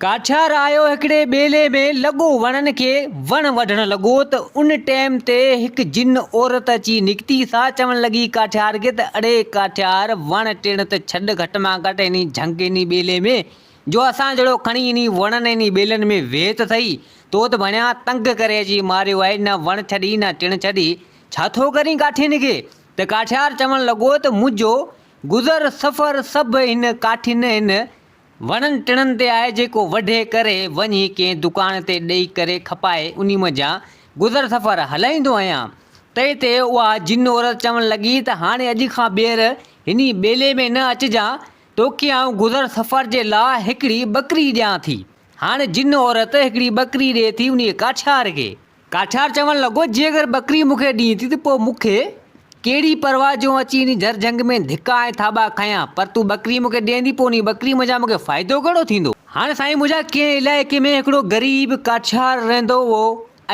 ڪاٺيار آيو هڪڙي ٻيلي ۾ لڳو وڻن کي وڻ وڍڻ لڳو ته ان ٽيم تي هڪ جن عورت اچي نڪتي سا چوڻ لڳي ڪاٺيار کي ته اڙي ڪاٺيار وڻ ٽڻ ته ڇڏ گهٽ مان گهٽ انهي جهنگ انهي ٻيلي ۾ جو اسان جهڙو کڻي انهي وڻن انهي ٻيلن ۾ ويهه ته سهي تو ته ڀڻيا تنگ ڪري اچي ماريو آهي نه وڻ ڇڏي نه ٽڻ ڇڏي ڇا ٿو ڪرين ڪاٺين کي ته ڪاٺيار چوڻ لڳو ته منهنجو گذر سفر سڀ هن ڪاٺين هن وڻن ٽڻن تي آهي جيڪو وڍي ڪري وڃي ڪنهن دڪان تي ڏئي ڪري کپائي انهي منجهان گذر سفر هلائيندو آهيان. تنهن تي اها جن عورت چوڻ لڳي ته هاڻي اڄ کان ٻيهر هني ٻيلي ۾ نه اچجان توکي آئون گذر سفر جي لاء هڪڙي ٻڪري ڏيان ٿي. هاڻي جن عورت هڪڙي ٻڪري ڏئي ٿي انهي ڪاٺيار کي. ڪاٺيار چوڻ لڳو، جي اگر ٻڪري مون کي ڏين ٿي ته پوء مون کي ڪهڙي پرواهه جو اچي انهي جھر جھنگ ۾ ڌڪا ۽ ٿاٻا کايان، پر تون ٻڪري مون کي ڏين ٿي پوء انهي ٻڪري منجهان مون کي فائدو ڪهڙو ٿيندو؟ هاڻ سائين منهنجا ڪنهن علائقي ۾ هڪڙو غريب ڪاٺيار رهندو هئو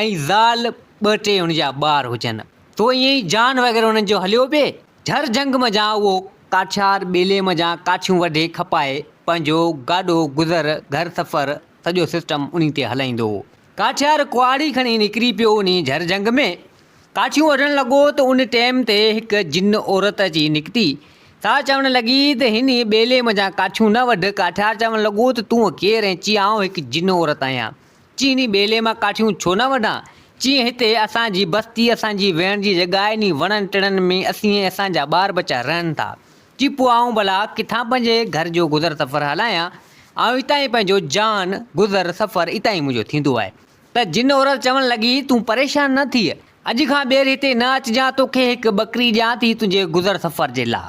۽ زال ٻه ٽي هن جا ٻار هجن. سو ائين ئي جان وغيره هنن جو هليو پئي. جھر جھنگ منجهان اهو ڪاٺيار ٻيلي منجهان ڪاٺيون وڍي کپائي پنهنجو گاڏو گذر گهر سفر سڄو سسٽم انهي تي هلائيندو هو. ڪاٺيار ڪهاڙي کڻي نڪري پيو انهي جھر جھنگ ۾ ڪاٺيون وڍڻ لڳو ته ان ٽيم تي هڪ جن عورت اچي نڪتي سا چوڻ لڳي ته هني ٻيلي منجھان ڪاٺيون نه وڍ ڪاٺيار چوڻ لڳو ته تون ڪير ۽ چي آئون هڪ جن عورت آهيان چي هني ٻيلي مان ڪاٺيون ڇو نه وڍان چي هتي اسان جي بستي اسان جي ويهڻ جي جڳهه آهي انهي وڻن ٽڻن ۾ اسين ۽ اسان جا ٻار ٻچا رهن ٿا چي پوء آئون ڀلا ڪٿان پنهنجي گهر جو گذر سفر هلايان، آئون اتان ئي پنهنجو جان گذر سفر اتان ئي منهنجو ٿيندو آهي. ته جن عورت چوڻ لڳي، تون پريشان نه ٿيء، اڄ کان ٻيهر هتي نه اچجان، توکي هڪ ٻڪري ڏيان ٿي تنهنجي گذر سفر جي لاء.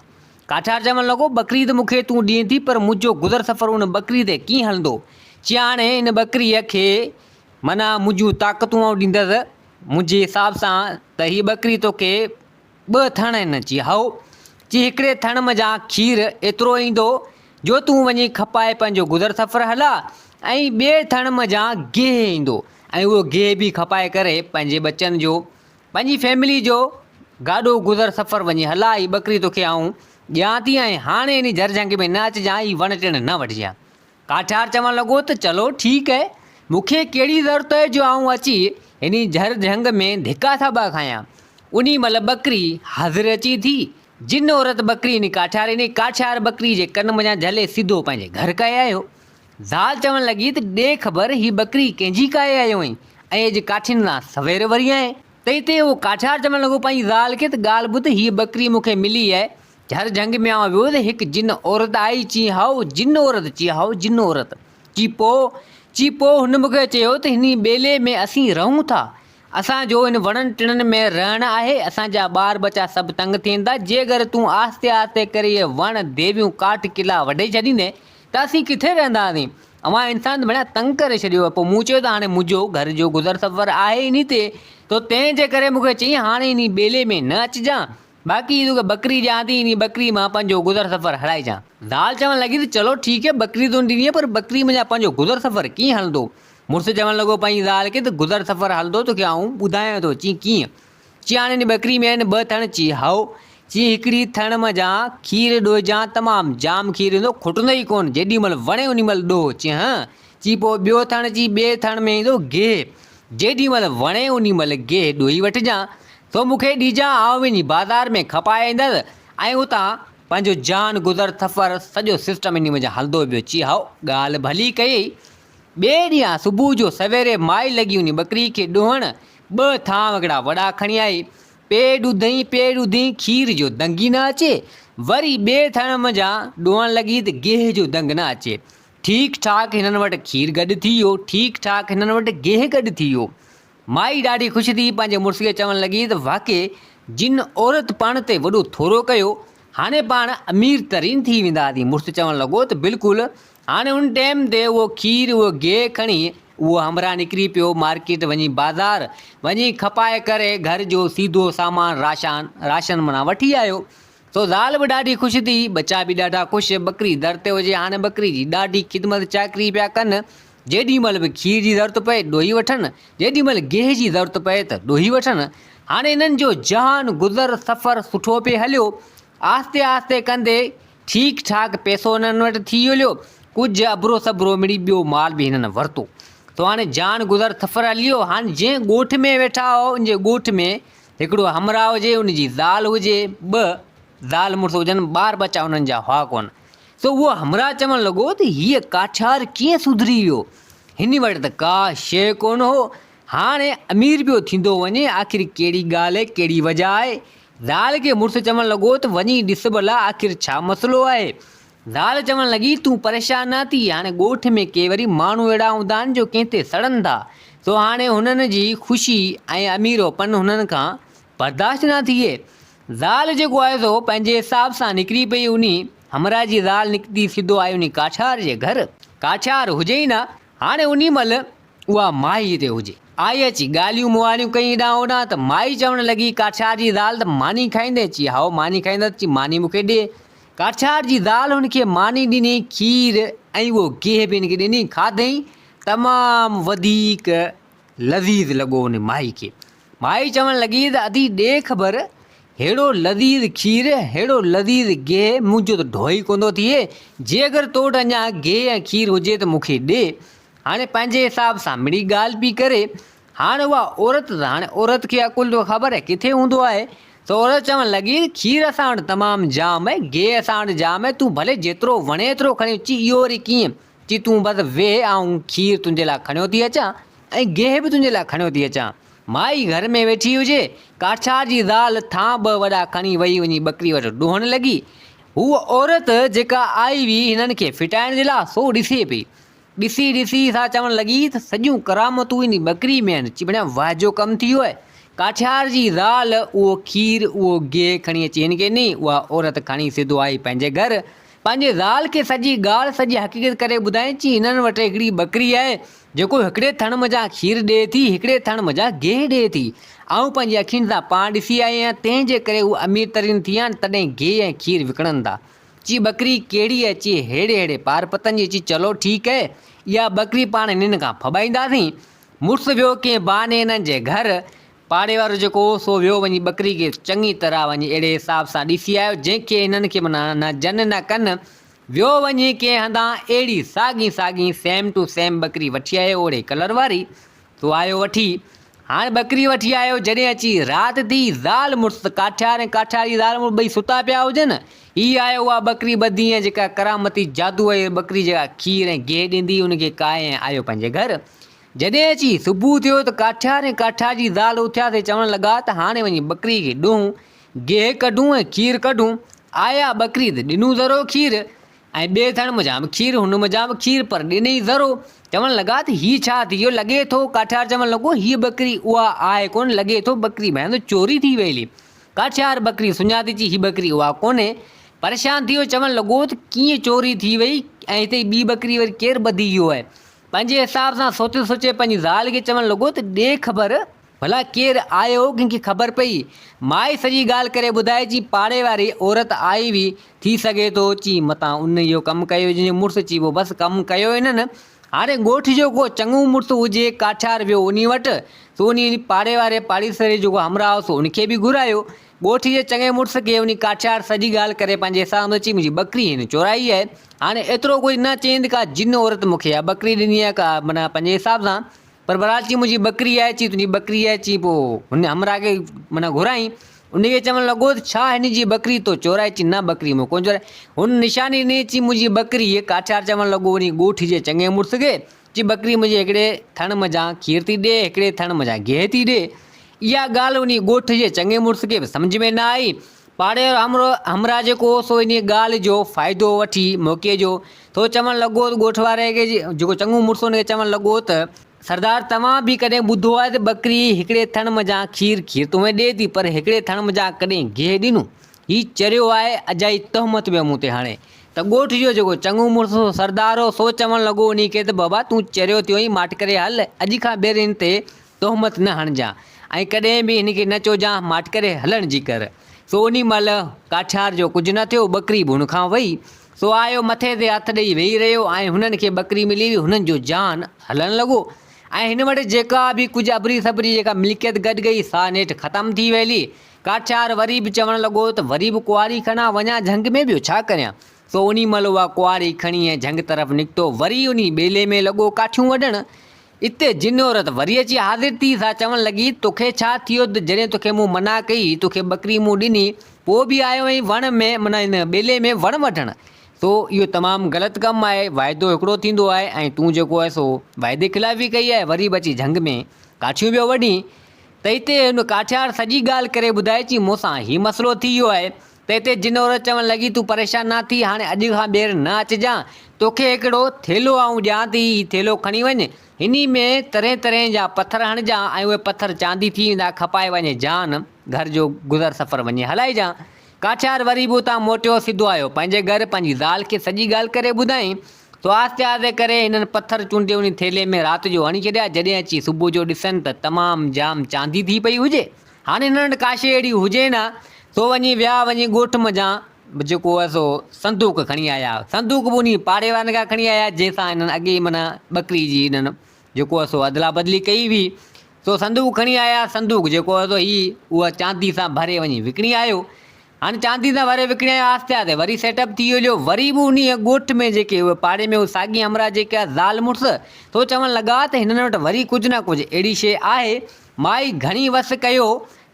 ڪاٺيار چوڻ لڳو، ٻڪري ته مون کي تون ڏين ٿي، پر منهنجو گذر سفر ان ٻڪري تي ڪيئن هلندو؟ چي هاڻي ان ٻڪريء کي معنيٰ منهنجون طاقتون آئون ڏيندس، منهنجي حساب سان ته هيء ٻڪري توکي ٻه ٿڻ آهن. چي، هائو. چي، هڪڙي ٿڻ منجهان کير ايترو ايندو، جو تون وڃي کپائي پنهنجو گذر سفر هلاء ۽ ٻئي ٿڻ منجهان گيهه ايندو ۽ اهو گيهه به کپائي ڪري پنهنجي ٻچن جو، پنهنجي فيملي جو گاڏو گذر سفر وڃي هلاء. هي ٻڪري توکي آئون ڏيان ٿي ۽ هاڻي انهي جھر جھنگ ۾ نه اچجان، هي وڻ ٽڻ نه وڍجان. ڪاٺيار چوڻ لڳو ته چلو ٺيڪ اهي، مون کي ڪهڙي ضرورت اهي جو آئون اچي هني جھر جھنگ ۾ ڌڪا ٿاٻا کايان. انهي مهل ٻڪري حاضر اچي ٿي. جن عورت ٻڪري انهي ڪاٺيار انهي ڪاٺيار ٻڪري جي ڪن منجهان جھلي سڌو پنهنجي گھر ڪاهي آيو. زال چوڻ لڳي ته ڏي خبر هي ٻڪري ڪنهن جي ڪاهي آيو آهين ۽ اڄ ڪاٺين سان سوير وري آهين. تنهن تي اهو ڪاٺيار چوڻ لڳو پنهنجي زال کي ته ڳالهه ٻڌ هيء ٻڪري مون کي ملي آهي. جھر جھنگ ۾ آئون ويو ته هڪ جن عورت آئي چي هائو جن عورت چي هائو جن عورت چي پوء چي پوء هن مون کي چيو ته هن ٻيلي ۾ اسين رهون ٿا اسان جو هن وڻن ٽڻن ۾ رهڻ آهي اسان جا ٻار ٻچا سڀ تنگ ٿين ٿا جي اگر تون آهستي آهستي ڪري اهي وڻ ديويون ڪاٺ ڪلا وڍي ڇڏيندين ته اسين ڪٿي رهنداسين اوهان انسان ته ڀڻيا تنگ ڪري ڇڏيو آهي. پوء مون چيو ته هاڻي منهنجو گهر جو گذر سفر آهي انهي تي، تو تنهن جي ڪري مون کي چيائين هاڻي انهي ٻيلي ۾ نه اچجان، باقي هي توکي ٻڪري ڏيان ٿي، انهي ٻڪري مان پنهنجو گذر سفر هلائجان. زال چوڻ لڳي ته چلو ٺيڪ آهي ٻڪري تون ڏني آهي پر ٻڪري منجهان پنهنجو گذر سفر ڪيئن هلندو؟ مڙس چوڻ لڳو پنهنجي زال کي ته گذر سفر هلندو توکي آئون ٻڌايان ٿو، چيائين ڪيئن؟ چي هاڻي ان ٻڪري ۾ آهن ٻه ٿڻ، چي هائو، چي هڪڙي ٿڻ منجهان کير ڏوهجان تمام جام کير ايندو کٽندو ئي ڪونه جيڏي مهل وڻي انهي مهل ڏوهه، چي هان، چي پوء ٻيو ٿڻ، چي ٻئي ٿڻ ۾ ايندو گيهه جيڏي مهل وڻي انهي مهل گيهه ڏوهي وٺجان سو مون کي ڏيجان آئون وڃي بازار ۾ کپائي ايندس ۽ اتان پنهنجو جان گذر سفر سڄو سسٽم انهي منجهان هلندو ويو، چي هائو ڳالهه ڀلي ڪيئي. ٻئي ڏينهن صبح جو سويري مائي لڳي وڃي ٻڪري کي ڏوهڻ، ٻه ٿانء هڪڙا وڏا کڻي آئي. پي ڏڌئين پي ڏڌئين کير جو دنگ ئي نه اچي. وري ٻئي ٿڻ منجهان ڏوهڻ لڳي ته گيهه جو دنگ نه اچي. ٺيڪ ٺاڪ هنن وٽ کير گڏ ٿي ويو، ٺيڪ ٺاڪ هنن وٽ گيهه گڏ ٿي ويو. مائي ڏاڍي خوش ٿي پنهنجي مڙس کي چوڻ لڳي ته واقعي جن عورت پاڻ تي وڏو ٿورو ڪيو، هاڻي پاڻ امير ترين ٿي وينداسين. مڙس چوڻ لڳو ته بلڪل هاڻي ان ٽيم تي اهو کير اهو گيهه کڻي اهو همراهه نڪري پيو مارڪيٽ وڃي بازار وڃي کپائي ڪري گهر جو سيڌو سامان راشان راشن معنيٰ وٺي آيو. سو زال به ڏاڍي خوش ٿي، ٻچا به ڏاڍا خوش، ٻڪري در تي هجي هاڻي ٻڪري جي ڏاڍي خدمت چاڪري پيا ڪن، جيڏي مهل به کير جي ضرورت پئي ڏوهي وٺن، جيڏي مهل گيهه جي ضرورت پئي ته ڏوهي وٺن. هاڻي انهن جو جهان گذر سفر سٺو پئي هليو. آهستي آهستي ڪندي ٺيڪ ٺاڪ پئسو انهن وٽ ٿي هليو. ڪجهه اڀرو سڀرو مڙئي ٻيو مال به هنن ورتو. سو هاڻي جان گذر سفر هليو. هاڻي جنهن ڳوٺ ۾ ويٺا هئا ان جي ڳوٺ ۾ هڪڙو همراهه هجي ان جي زال هجي ٻه زال مڙس هجن ٻار ٻچا انهن جا هئا ڪونه. سو اهو همراهه چوڻ لڳو ته هيء ڪاٺيار ڪيئن سڌري ويو؟ هن وٽ ته ڪا شيء ڪونه هو. هاڻي امير پيو ٿيندو وڃي، آخر ڪهڙي ڳالهه، ڪهڙي وجهه آهي؟ زال کي مڙس چوڻ لڳو ته وڃي ڏس ڀلا آخر ڇا مسئلو آهي؟ زال چوڻ لڳي، تون پريشان نه ٿي، هاڻي ڳوٺ ۾ ڪي وري ماڻهو اهڙا هوندا آهن جو ڪنهن تي سڙن ٿا، سو هاڻي هنن جي خوشي ۽ اميروپن هنن کان برداشت نه ٿئي. زال جيڪو آيو سو پنهنجي حساب سان نڪري پئي. انهي همراهه جي زال نڪتي سڌو آئي انهي ڪاٺيار جي گهر. ڪاٺيار هجي ئي نه، هاڻي انهي مهل اها مائي هتي هجي. آئي اچي ڳالهيون مهاڙيون ڪيئي هيڏانهن هوڏانهن ته مائي چوڻ لڳي ڪاٺيار جي زال ته ماني کائيندين؟ چي هائو ماني کائيندس. چي ماني مون کي ڏي. ڪاٺيار جي زال هن کي ماني ڏني، کير ۽ اهو گيهه به هن کي ڏني. کاڌئين تمام وڌيڪ لذيذ لڳو ان مائي کي. مائي چوڻ لڳي ته ادي ڏي خبر، ههڙو لذيذ کير، ههڙو لذيذ گيهه منهنجو ته ڍوئي ڪونه ٿو ٿئي، جي اگر تو وٽ اڃا گيهه ۽ کير هجي ته مون کي ڏي. هاڻي پنهنجي حساب سان مڙئي ڳالهه پئي ڪري. هاڻ اها عورت ته هاڻي عورت کي عقل جو خبر ڪٿي هوندو آهي. سو عورت چوڻ لڳي ته کير اسان وٽ تمام جام آهي، گيهه اسان وٽ جام آهي، تون ڀلي جيترو وڻي ايترو کڻي اچ. اهو وري ڪيئن؟ چي تون بس ويهه آئون کير تنهنجي لاء کڻيو ٿي اچان ۽ گيهه به تنهنجي لاء کڻيو ٿي اچان. مائي گهر ۾ ويٺي هجي، ڪاٺيار جي زال ٿانء ٻه وڏا کڻي وئي وڃي ٻڪري وٽ ڏوهڻ لڳي. هوء عورت جيڪا آئي هئي هنن کي ڦٽائڻ جي لاء سو ڏسي پئي. ڏسي ڏسي سا چوڻ لڳي ته سڄيون ڪرامتون انهي ٻڪري ۾ آهن. چي ڀڻيا واهه جو ڪم ٿي ويو آهي. ڪاٺيار جي زال اهو کير اهو گيهه کڻي اچي هن کي ڏني. اها عورت کڻي سڌو آئي پنهنجي گهر. پنهنجي زال کي سڄي ڳالهه سڄي حقيقت ڪري ٻڌائين، چي هنن وٽ هڪڙي ٻڪري آهي، جيڪو هڪڙي ٿڻ منجهان کير ڏئي ٿي، هڪڙي ٿڻ منجهان گيهه ڏئي ٿي. آئون پنهنجي اکين سان پاڻ ڏسي آئي آهيان، تنهن جي ڪري هو امير ترين ٿي آهن، تڏهن گيهه ۽ کير وڪڻن ٿا. چي ٻڪري ڪهڙي آهي؟ چي ههڙي ههڙي پار پتن جي. چي چلو ٺيڪ آهي، اها ٻڪري پاڻ هنن کان ڦٻائينداسين. مڙس ويو ڪنهن بهاني هنن جي گهر. پاڙي وارو جيڪو هو سو ويو وڃي ٻڪري کي چڱي طرح وڃي اهڙي حساب سان ڏسي آيو جنهن کي هنن کي معنيٰ نه جن نه ڪن. ويو وڃي ڪنهن هنڌان اهڙي ساڳي ساڳي سيم ٽو سيم ٻڪري وٺي آيو اوڙي ڪلر واري. سو آيو وٺي. هاڻ ٻڪري وٺي آيو جڏهن اچي رات ٿي زال مڙس ڪاٺيار ۽ ڪاٺيار جي زال مڙس ٻئي ستا پيا هجن. هي آيو اها ٻڪري ٻڌي ۽ جيڪا ڪرامتي جادو واري ٻڪري جيڪا کير ۽ گيهه ڏيندي ان کي ڪاهي ۽ آيو پنهنجي گهر. جڏهن اچي صبح ٿيو ته ڪاٺيار ۽ ڪاٺيار جي زال اٿيا سي چوڻ لڳا ته هاڻي وڃي ٻڪري کي ڏوهون، گيهه ڪڍون ۽ کير ڪڍون. آيا ٻڪري ته ڏنو ذرو کير ۽ ٻئي ٿڻ منجهان به کير، هن منجهان به کير پر ڏنئي ذرو. چوڻ لڳا ته هي ڇا ٿي ويو لڳي ٿو؟ ڪاٺيار چوڻ لڳو هيء ٻڪري اها آهي ڪونه، لڳي ٿو ٻڪري ڀينر چوري ٿي ويلي. ڪاٺيار ٻڪري سڃاتي چي هي ٻڪري اها ڪونهي. پريشان ٿي ويو چوڻ لڳو ته ڪيئن چوري ٿي وئي ۽ هتي ٻي ٻڪري وري ڪير ٻڌي ويو آهي. پنهنجي حساب سان سوچي سوچي پنهنجي زال کي چوڻ لڳو ته ڏي خبر ڀلا ڪير آيو هو ڪنهن کي خبر پئي؟ مائي سڄي ڳالهه ڪري ٻڌائي چي پاڙي واري عورت آئي هئي ٿي سگهي ٿو چي متان ان اهو ڪم ڪيو هجي جو مڙس چي پوء بس ڪم ڪيو هنن هاڻي ڳوٺ جو ڪو چڱو مڙس هجي ڪاٺيار ويو انهي وٽ سو انهي پاڙي واري پاڙيسري جيڪو همراهه هو سو ان کي به گهرايو ڳوٺ جي چڱي مڙس کي انهي ڪاٺيار سڄي ڳالهه ڪري پنهنجي حساب سان چي منهنجي ٻڪري هن چورائي آهي هاڻي ايترو ڪجهه نه چئين ته ڪا جن عورت مون کي اها ٻڪري ڏني آهي ڪا معنيٰ پنهنجي حساب سان پر بهرحال چي منهنجي ٻڪري آهي چي تنهنجي ٻڪري آهي چي پوء هن همراهه کي معنيٰ گهرائين ان کي چوڻ لڳو ته ڇا هن جي ٻڪري تو چورائي چي نه ٻڪري مون ڪونه چورائي هن نشاني ڏني چي منهنجي ٻڪري ڪاٺيار چوڻ لڳو انهي ڳوٺ جي چڱي مڙس کي چي ٻڪري منهنجي هڪڙي ٿڻ منجهان کير ٿي ڏي، هڪڙي ٿڻ منجهان گيهه ٿي ڏي. اها ڳالهه انهيء ڳوٺ جي چڱي مڙس کي به سمجهه ۾ نه آئي. پاڙي وارو همراهه جيڪو هو سو انهيء ڳالهه جو فائدو وٺي موقعي جو ٿو چوڻ لڳو ته ڳوٺ واري کي جيڪو چڱو مڙس هو ان کي چوڻ لڳو ته، سردار توهان به ڪڏهن ٻڌو آهي ته ٻڪري هڪڙي ٿڻ منجهان کير کير ته هونئن ڏئي ٿي پر هڪڙي ٿڻ منجهان ڪڏهن گيهه ڏنو؟ هي چريو آهي، اجائي تهمت پيو مون تي هڻي. ته ڳوٺ جو جيڪو چڱو مڙس هو، سردار هو، سو چوڻ لڳو انهي کي ته بابا تون چريو ٿيو آهين، ماٺ ڪري هل، اڄ کان ٻيهر هن تي تهمت نه هڻجان ۽ ڪڏهن به هن کي نه چوجان ماٺ ڪري هلڻ جي ڪر. سو انهي مهل ڪاٺيار جو ڪجهه نه ٿيو، ٻڪري به هن کان وئي. سو آيو مٿي تي هٿ ڏيئي ويهي رهيو ۽ هنن کي ٻڪري ملي وئي، هنن جو جان هلڻ لڳو ۽ هن وٽ جيڪا به ڪجهه ابري سبري جيڪا ملڪيت گڏ ڪئي سا نيٺ ختم ٿي ويلي. ڪاٺيار وري به چوڻ لڳو ته وري به ڪهاڙي کڻان وڃان جهنگ ۾ ٻيو ڇا ڪريان. سو انهي مهل اها ڪهاڙي کڻي ۽ جهنگ طرف نڪتو. وري انهي ٻيلي ۾ لڳو ڪاٺيون وڍڻ. اتي جن عورت وري اچي حاضر ٿي، سا چوڻ لڳي، توکي ڇا ٿيو ته جڏهن توکي مون منع ڪئي، توکي ٻڪري مون ڏني، پوء به آيو آهين وڻ ۾ معنيٰ هن ٻيلي ۾ وڻ وڍڻ. سو اهو تمام غلط ڪم آهي، واعدو هڪڙو ٿيندو آهي ۽ تون جيڪو آهي سو واعدي خلافي ڪئي آهي، وري به اچي جهنگ ۾ ڪاٺيون پيو وڍين. ته اتي هن ڪاٺيار سڄي ڳالهه ڪري ٻڌائي، چي مون سان هي مسئلو ٿي ويو آهي. تنهن تي جن عورت چوڻ لڳي، تون پريشان نه ٿي، هاڻي اڄ کان ٻيهر نه اچجان. توکي هڪڙو ٿيلهو آئون ڏيان ٿي، هي ٿيلهو کڻي وڃ. هني ۾ طرحين طرحين جا پٿر هڻجان ۽ اهي پٿر چاندي ٿي ويندا، کپائي وڃي جان، گهر جو گذر سفر وڃي هلائجان. ڪاٺيار وري به اتان موٽيو، سڌو آيو پنهنجي گهر، پنهنجي زال کي سڄي ڳالهه ڪري ٻڌائين. سو آهستي آهستي ڪري هنن پٿر چونڊي انهي ٿيلهي ۾ رات جو هڻي ڇڏيا. جڏهن اچي صبح جو ڏسن ته تمام جام چاندي ٿي پئي هجي. هاڻي هنن وٽ ڪا شيء اهڙي هجي نه، سو وڃي ويا، وڃي ڳوٺ منجهان جيڪو هو سو صندوق کڻي آيا. صندوق به انهي پاڙي وارن کان کڻي آيا، جنهن سان هنن اڳي ئي معنيٰ ٻڪري جي هنن جيڪو هو سو ادلا بدلي ڪئي هئي. سو صندوق کڻي آيا، صندوق جيڪو هو سو هي اها چاندي سان ڀري وڃي وڪڻي آيو. هاڻي چاندي سان ڀري وڪڻي آيو، آهستي آهستي وري سيٽ اپ ٿي ويو. وري به انهيء ڳوٺ ۾ جيڪي اهي پاڙي ۾ اهي ساڳي همراهه جيڪي هئا زال مڙس، سو چوڻ لڳا ته هنن وٽ وري ڪجهه نه ڪجهه اهڙي شيء آهي. مائي گهڻي وس ڪيو.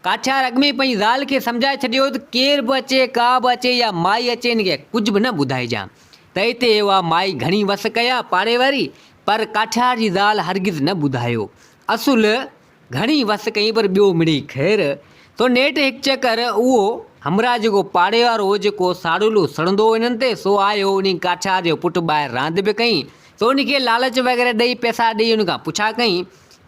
ڪاٺيار اڳ ۾ ئي پنهنجي زال کي سمجهائي ڇڏيو ته ڪير به اچي، ڪا به اچي يا مائي اچي هن کي ڪجهه به نه ٻڌائجان. ته اتي اها مائي گهڻي وس ڪيا پاڙي واري، پر ڪاٺيار جي زال هرگز نه ٻڌايو. اصل گهڻي وس ڪئي پر ٻيو مڙئي خير. سو نيٺ هڪ چڪر اهو همراهه جيڪو پاڙي وارو هو، جيڪو ساڙولو سڙندو هو هنن تي، سو آيو انهي ڪاٺيار جو پٽ ٻاهر راند به ڪئي. سو ان کي لالچ وغيره ڏئي پئسا ڏئي ان کان پڇا ڪئي.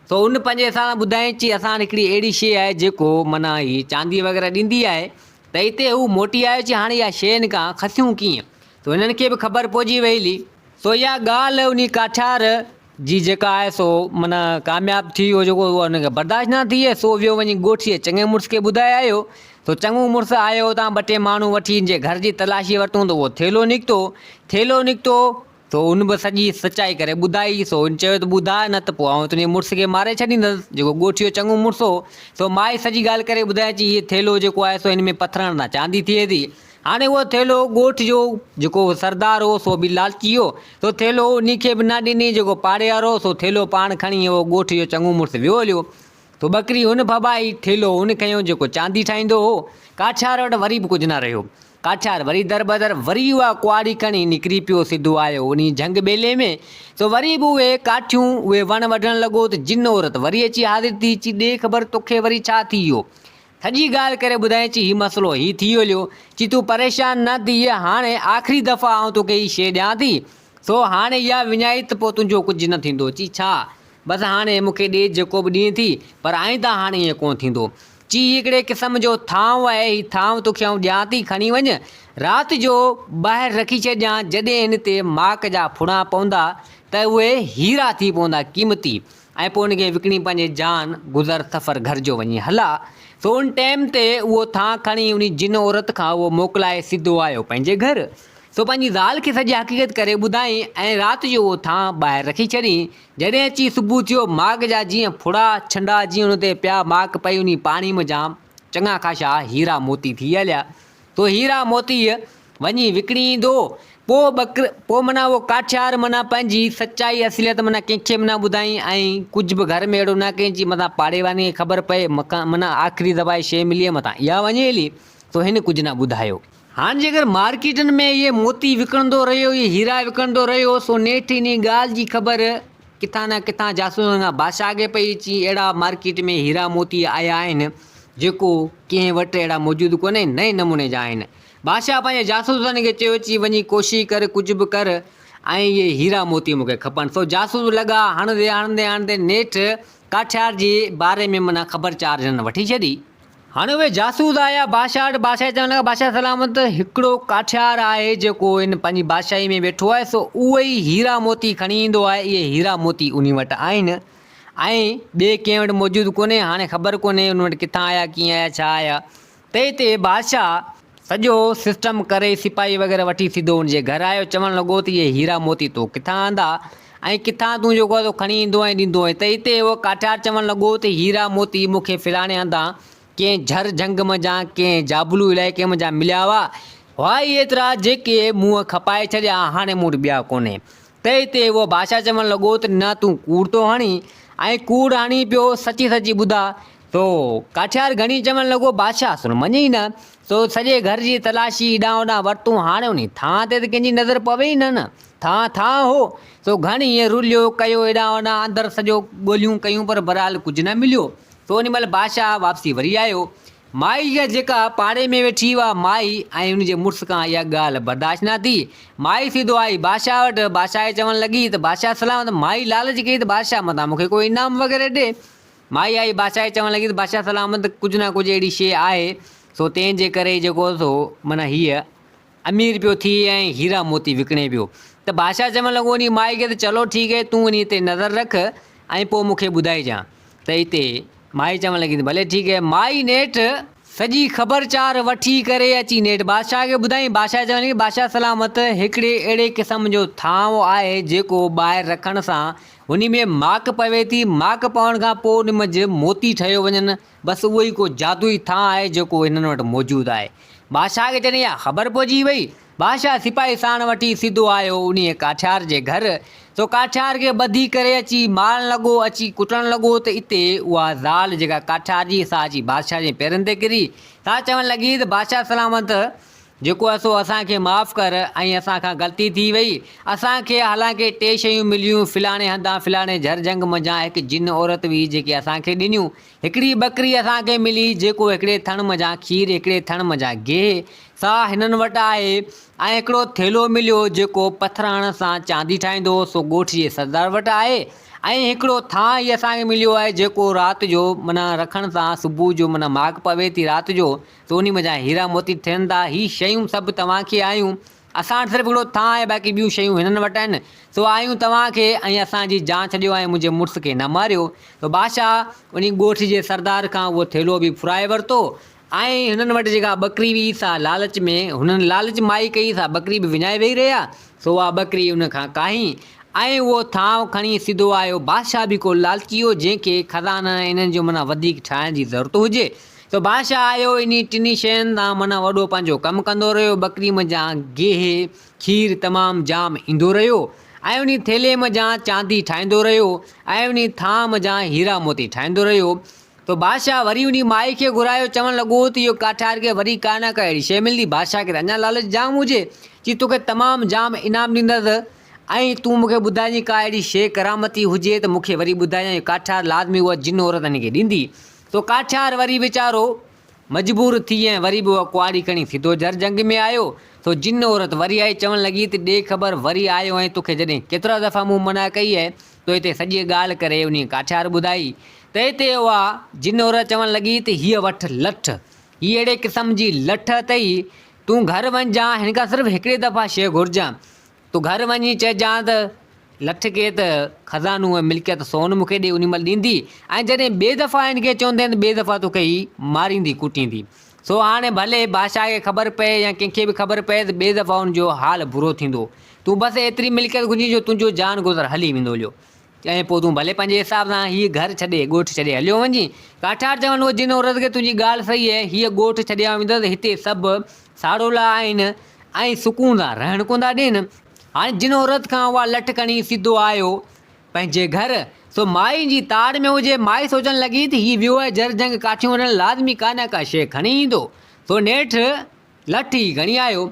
سو ان پنهنجي حساب سان ٻڌايائين، چي اسان وٽ هڪڙي اهڙي شيء آهي جيڪو معنيٰ هي چاندي وغيره ڏيندي آهي. ته اتي هو موٽي آيو چي هاڻي اها شيء هن کان کسيون ڪيئن؟ سو هنن کي به خبر پئجي وئي هلي. سو اها ڳالهه انهي ڪاٺيار جي جيڪا آهي سو معنيٰ ڪامياب ٿي ويو جيڪو اهو هن کي برداشت نه ٿي سو ويو وڃي ڳوٺ جي چڱي مڙس کي ٻڌائي آيو. سو چڱو مڙس آيو اتان ٻه ٽي ماڻهو وٺي هن جي گهر جي تلاشي ورتون ته اهو ٿيلهو نڪتو. ٿيلهو نڪتو سو هن به سڄي سچائي ڪري ٻڌائي. سو هن چيو ته ٻڌاء نه ته پوء آئون تنهنجي مڙس کي ماري ڇڏيندس، جيڪو ڳوٺ جو چڱو مڙس هو. سو مائي سڄي ڳالهه ڪري ٻڌائي چي هيء ٿيلهو جيڪو آهي سو هن ۾ پٿرن سان چاندي ٿئي ٿي. هاڻي اهو ٿيلهو ڳوٺ جو جيڪو سردار هو سو به لالچي هو. سو ٿيلهو انهي کي به نه ڏني جيڪو پاڙي وارو هو. سو ٿيلهو پاڻ کڻي اهو ڳوٺ جو چڱو مڙس ويو هليو. سو ٻڪري هن ڦٻائي، ٿيلهو هن کنيو جيڪو چاندي ٺاهيندو هو. ڪاٺيار وٽ وري به ڪجهه نه رهيو. ڪاٺيار وري دربدر، وري اها ڪهاڙي کڻي نڪري پيو، سڌو آيو انهي جهنگ ٻيلي ۾. سو وري به اهي ڪاٺيون، اهي وڻ وڍڻ لڳو ته جن عورت وري اچي حاضر ٿي، چي ڏي خبر توکي وري ڇا ٿي ويو؟ سڄي ڳالهه ڪري ٻڌائين، چي هي مسئلو هي ٿي هليو. چي تون پريشان نه ٿيء، هاڻي آخري دفعا آئون توکي هي شيء ڏيان ٿي، سو هاڻي اها وڃائي ته پوء تنهنجو ڪجهه نه ٿيندو. چي ڇا؟ بس هاڻي مون کي ڏي جيڪو به ڏين ٿي، پر آئنده هاڻي ائين ڪونه ٿيندو. چي هي هڪڙي قسم جو ٿانء آهي، هي ٿانء توکي آئون ڏيان ٿي، کڻي وڃ، رات جو ٻاهر رکي ڇڏجان، جڏهن هن تي ماڪ جا ڦڙا پوندا ته اهي هيرا ٿي پوندا، قيمتي، ۽ پوء ان کي وڪڻي پنهنجي جان گذر سفر گهر جو وڃي هلا. سو ان ٽيم تي اهو ٿانء کڻي انهي جن عورت کان اهو موڪلائي سڌو آيو پنهنجي گهر. سو پنهنجي زال کي سڄي حقيقت ڪري ٻڌائين ۽ رات جو اهو ٿانء ٻاهر رکي ڇڏيائين. جڏهن اچي صبح ٿيو، ماڪ جا جيئن ڦڙا ڇنڊا جيئن ان تي پيا، ماڪ پئي انهي پاڻي منجهان چڱا خاشا هيرا موتي ٿي هليا. سو هيرا موتي وڃي وڪڻي ايندو. پوء ٻڪر پوء معنيٰ اهو ڪاٺيار معنيٰ پنهنجي سچائي اصليت معنيٰ ڪنهن کي به نه ٻڌائين ۽ ڪجهه به گهر ۾ اهڙو نه ڪيائين جي متان پاڙي وارن کي خبر پئي معنيٰ آخري دفعا هي شيء ملي متان اها وڃي هلي. سو هن ڪجهه نه ٻڌايو. هاڻ جيڪر مارڪيٽن ۾ اهي موتي وڪڻندو رهيو، اهي هيرا وڪڻندو رهيو، سو نيٺ انهي ڳالهه جي خبر ڪٿان نه ڪٿان جاسوسن کان بادشاهه کي پئي، چي اهڙا مارڪيٽ ۾ هيرا موتي آيا آهن، جيڪو ڪنهن وٽ اهڙا موجود ڪونهي، نئين نموني جا آهن. بادشاهه پنهنجي جاسوسن کي چيو، چي وڃي ڪوشش ڪر، ڪجهه به ڪر ۽ اهي هيرا موتي مون کي کپن. سو جاسوس لڳا هڻندي هڻندي هڻندي نيٺ ڪاٺيار جي باري ۾ معنيٰ خبر چار هنن وٺي ڇڏي. هاڻي اهي جاسوس آيا بادشاهه وٽ، بادشاهه چوڻ لڳا، بادشاهه سلامت، هڪڙو ڪاٺيار آهي جيڪو هن پنهنجي بادشاهي ۾ ويٺو آهي، سو اهو ئي هيرا موتي کڻي ايندو آهي، اهي هيرا موتي انهي وٽ آهن ۽ ٻئي ڪنهن وٽ موجود ڪونهي، هاڻي خبر ڪونهي ان وٽ ڪٿان آيا، ڪيئن آيا، ڇا آيا. تنهن تي بادشاهه سڄو سسٽم ڪري سپاهي وغيره وٺي سڌو ان جي گهر آيو، چوڻ لڳو ته اهي هيرا موتي تو ڪٿان آندا ۽ ڪٿان تون جيڪو آهي سو کڻي ايندو ۽ ڏيندو آهين؟ ته اتي اهو ڪاٺيار چوڻ لڳو ته هيرا موتي مون کي فلاڻي هنڌان ڪنهن جهر جهنگ منجهان ڪنهن جابلو علائقي منجهان مليا هئا، هئا ئي ايترا جيڪي مون کپائي ڇڏيا، هاڻي مون وٽ ٻيا ڪونهي. تنهن تي اهو بادشاهه چوڻ لڳو ته نه تون ڪوڙ ٿو هڻين ۽ ڪوڙ هڻين پيو، سچي سچي ٻڌاء. سو ڪاٺيار گهڻي چوڻ لڳو، بادشاهه سن مڃي ئي نه، سو سڄي گهر جي تلاشي هيڏانهن هوڏانهن ورتون، هاڻي انهي ٿانء تي ته ڪنهن جي نظر پوي ئي نه نه، ٿانء ٿانء هو، سو گهڻي ائين رليو ڪيو هيڏانهن هوڏانهن اندر سڄو ڳوليون ڪيون پر بهرحال ڪجهه نه مليو، سو انهي مهل بادشاهه واپسي وري آيو. مائي جا جيڪا پاڙي ۾ ويٺي اها مائي ۽ ان جي مڙس کان اها ڳالهه برداشت نه ٿي. مائي سيڌو آئي بادشاهه وٽ، بادشاهه کي چوڻ لڳي ته بادشاهه سلامت! مائي لالچ ڪئي ته بادشاهه متان مون کي ڪو انعام وغيره ڏي. مائي آئي بادشاهه کي چوڻ لڳي ته بادشاهه سلامت! ڪجهه نه ڪجهه اهڙي شيء آهي، سو تنهن جي ڪري جيڪو سو معنيٰ هيء امير پيو ٿئي ۽ هيرا موتي وڪڻي پيو. ته بادشاهه چوڻ لڳو انهيء مائي کي ته چلو ٺيڪ هي تون انهيء تي نظر رک ۽ پوء مون کي ٻڌائجان. ته اتي مائي چوڻ لڳي ته ڀلي ٺيڪ هي. مائي نيٺ سڄي خبر چار وٺي ڪري اچي نيٺ بادشاهه کي ٻڌائين. بادشاهه چوڻ لڳي بادشاهه سلامت هڪڙي اهڙي قسم جو ٿانو آهي جيڪو ٻاهر رکڻ سان انهي ۾ ماڪ پوي ٿي، ماڪ پوڻ کان پوء ان منجهه موتي ٺهيو وڃن، بس اهو ئي ڪو جادوئي ٿانء آهي جيڪو هنن وٽ موجود آهي. بادشاهه کي جڏهن اها خبر پئجي وئي، بادشاهه سپاهي ساڻ وٺي سڌو آيو انهيء ڪاٺيار جي گهر. سو ڪاٺيار کي ٻڌي ڪري اچي مارڻ لڳو، اچي ڪٽڻ لڳو ته اتي اها زال جيڪا ڪاٺيار جي سا اچي بادشاهه جي پيرن تي ڪري. سا چوڻ لڳي ته بادشاهه سلامت! جيڪو آهي سو اسان کي معاف ڪر ۽ اسان کان غلطي ٿي وئي. اسان کي حالانڪه ٽي شيون مليون، فلاڻي هنڌان فلاڻي جھر جھنگ منجھان هڪ جن عورت هئي جيڪي اسان کي ڏنيون. هڪڙي ٻڪري اسان کي ملي جيڪو هڪڙي ٿڻ منجھان کير هڪڙي ٿڻ منجھان گيهه سا هنن وٽ آهي ۽ هڪڙو ٿيلهو مليو جيڪو پٿر هڻڻ سان چاندي ٺاهيندو هو سو ڳوٺ جي سردار وٽ آهي. ۽ هڪڙو ٿانء ئي اسان کي مليو آهي جيڪو رات جو معنيٰ رکڻ سان صبح جو معنيٰ ماڪ پوي ٿي رات جو ته انهي منجهان هيرا موتي ٿين ٿا. هي شيون سڀ توهان کي آيون. اسان وٽ صرف هڪڙو ٿانء آهي باقي ٻيون شيون هنن وٽ آهن. سو آيون توهان کي ۽ اسان جي جان ڇڏيو ۽ منهنجي مڙس کي نه ماريو. سو بادشاهه انهي ڳوٺ جي سردار کان اهو ٿيلهو به ڦرائي ورتو ۽ هنن وٽ جيڪا ٻڪري هئي سا لالچ ۾ هنن لالچ مائي ڪئي سا ٻڪري به وڃائي ويهي رهيا. سو اها ٻڪري ان کان ڪاهي ۽ اهو ٿانء کڻي سڌو آيو. بادشاهه به ڪو لالچي هو جنهن کي خزانن ۽ انهن جو معنيٰ وڌيڪ ٺاهڻ جي ضرورت هجي. سو بادشاهه آيو، انهي ٽنهي شين تان معنيٰ وڏو پنهنجو ڪم ڪندو رهيو. ٻڪري منجهان گيهه، کير تمام جام ايندو رهيو ۽ انهي ٿيلهي منجهان چاندي ٺاهيندو رهيو ۽ انهي ٿانء منجهان هيرا موتي ٺاهيندو رهيو. سو بادشاهه وري انهي مائي کي گهرايو، چوڻ لڳو ته اهو ڪاٺيار کي وري ڪا نه ڪا اهڙي شيء ملندي. بادشاهه کي ته اڃا لالچ جام هجي، چي توکي تمام جام انعام ڏيندس ۽ تون مون کي ٻڌائجين ڪا اهڙي شيء ڪرامتي هجي ته مون کي وري ٻڌائجان. اهو ڪاٺيار لازمي اها جن عورت هن کي ڏيندي. سو ڪاٺيار وري ويچارو مجبور ٿي ۽ وري به اها ڪهاڙي کڻي سڌو جھر جھنگ ۾ آيو. سو جن عورت وري آئي چوڻ لڳي ته ڏي خبر وري آيو آهين توکي جڏهن ڪيترا دفعا مون منع ڪئي آهي تو هتي سڄي ڳالهه ڪري انهيء ڪاٺيار ٻڌائي ته هتي اها جن عورت چوڻ لڳي ته هيء وٺ لٺ هي اهڙي قسم جي لٺ اٿئي تون گھر وڃجان هن کان صرف هڪڙي دفعا شيء گھرجان تون گهر وڃي چئجان ته لٺ کي ته خزانو ۽ ملڪيت سون مون کي ڏي انهي مهل ڏيندي ۽ جڏهن ٻئي دفعا هن کي چوندين ته ٻئي دفعا توکي هي ماريندي ڪٽيندي. سو هاڻي ڀلي بادشاهه کي خبر پئي يا ڪنهن کي به خبر پئي ته ٻئي دفعا ان جو حال برو ٿيندو. تون بس ايتري ملڪيت گهرجين جو تنهنجو جان گذر هلي ويندو هليو ۽ پوء تون ڀلي پنهنجي حساب سان هيء گهر ڇڏي ڳوٺ ڇڏي هليو وڃين. ڪاٺيار چوڻ لڳو جن عورت کي تنهنجي ڳالهه صحيح آهي هيء ڳوٺ ڇڏي آئون ويندس هتي سڀ ساڙولا آهن ۽ سڪون سان رهڻ ڪونه ٿا ڏين. هاڻي جن عورت کان اها لٺ کڻي سڌو آيو پنهنجي گهر، سو مائي جي تاڙ ۾ هجي. مائي سوچڻ لڳي ته هي ويو آهي جر جهنگ ڪاٺيون وڍڻ، لازمي ڪا نه ڪا شيء کڻي ايندو. سو نيٺ لٺ ئي کڻي آيو.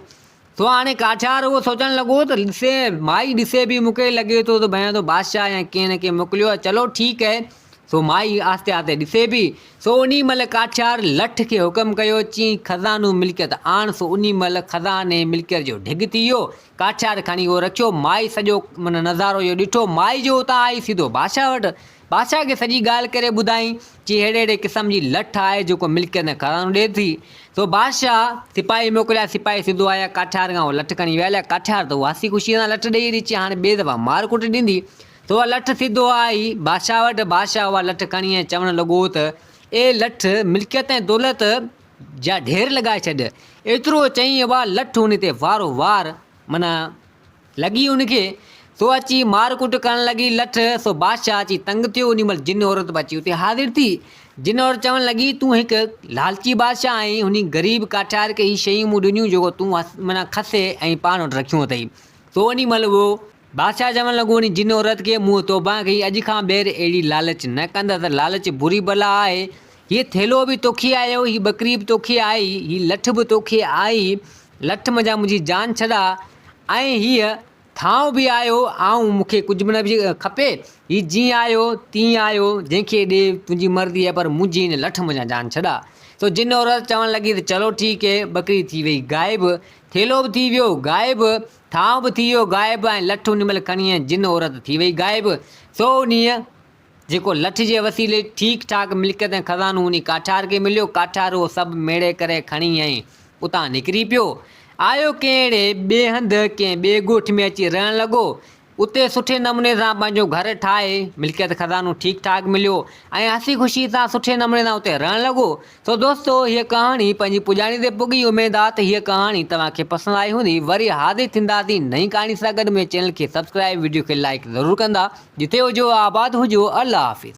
سو هاڻي ڪاٺيار اهو سوچڻ لڳو ته ڏسي مائي ڏسي به مون کي لڳي ٿو ته ڀانيان ٿو بادشاهه يا ڪنهن نه ڪنهن موڪليو آهي، چلو ٺيڪ آهي. سو مائي آهستي آهستي ڏسي به. سو انهي مهل ڪاٺيار لٺ کي حڪم ڪيو، چيائين، خزانو ملڪيت آڻ. سو انهي مهل خزاني ملڪيت جو ڍڳ ٿي ويو. ڪاٺيار کڻي اهو رکيو. مائي سڄو معنيٰ نظارو اهو ڏٺو. مائي جو اتان آئي سڌو بادشاهه وٽ. بادشاهه کي سڄي ڳالهه ڪري ٻڌائين. چي ههڙي ههڙي قسم جي لٺ آهي جيڪو ملڪيت ۽ خزانو ڏئي ٿي. سو بادشاهه سپاهي موڪليا. سپاهي سڌو آيا ڪاٺيار کان اهو لٺ کڻي ويا هليا. ڪاٺيار ته اهو هسي خوشيء سان لٺ ڏئي ڇڏي. چي هاڻي ٻئي دفعا مار ڪٽ ڏيندي. سو اها لٺ سڌو آئي بادشاهه وٽ. بادشاهه اها لٺ کڻي ۽ چوڻ لڳو ته، اي لٺ، ملڪيت ۽ دولت جا ڍير لڳائي ڇڏ. ايترو چئي اها لٺ ان تي وارو وار معنيٰ لڳي ان کي. سو اچي مار ڪٽ ڪرڻ لڳي لٺ. سو بادشاهه اچي تنگ ٿيو. انهي مهل جن عورت به اچي اتي حاضر ٿي. جن عورت چوڻ لڳي، تون هڪ لالچي بادشاهه آهين، هني غريب ڪاٺيار کي هي شيون مون ڏنيون جيڪو تون معنيٰ کسي ۽ پاڻ وٽ رکيون اٿئي. سو انهي مهل اهو بادشاهه چوڻ لڳو، انهي جن عورت کي مون توبه ڪئي، اڄ کان ٻيهر اهڙي لالچ نه ڪندس، لالچ بري بلا آهي، هيء ٿيلهو به توکي آيو، هي ٻڪري به توکي آئي، هي لٺ به توکي آئي، لٺ منجهان منهنجي جان ڇڏاء ۽ هيء ٿانء به آيو، آئون مون کي ڪجهه به نه کپي، هي جيئن آيو تيئن آيو، جنهن کي ڏي تنهنجي مرضي آهي پر منهنجي هن لٺ منجهان جان ڇڏاء. سو جن عورت چوڻ لڳي ته چلو ٺيڪ هي، ٻڪري ٿي وئي غائب، ٿيلهو به ٿي ويو غائب، ٿانء به ٿي ويو غائب ۽ لٺ انهي مهل کڻي ۽ جن عورت ٿي وئي غائب. سو انهيء جيڪو لٺ جي وسيلي ٺيڪ ٺاڪ ملڪيت ۽ خزانو انهي ڪاٺار کي مليو، ڪاٺار اهو سڀ ميڙي ڪري کڻي ۽ اتان نڪري پيو. آيو ڪنهن اهڙي ٻئي هنڌ، ڪنهن ٻئي ڳوٺ ۾ اچي رهڻ لڳو. اتي سٺي نموني سان پنهنجو گهر ٺاهي، ملڪيت خزانو ٺيڪ ٺاڪ مليو ۽ هسي خوشي سان سٺي نموني سان اتي رهڻ لڳو. سو دوستو هيء ڪهاڻي پنهنجي پڄاڻي تي پڳي، اميد آ ته هيء ڪهاڻي توهان کي پسند آئي هوندي. وري حاضر ٿينداسين نئين ڪهاڻي سان گڏ. منهنجي چينل کي سبسڪرائيب وڊيو کي لائيڪ ضرور ڪندا. جتي هجو آباد هجو الله حافظ.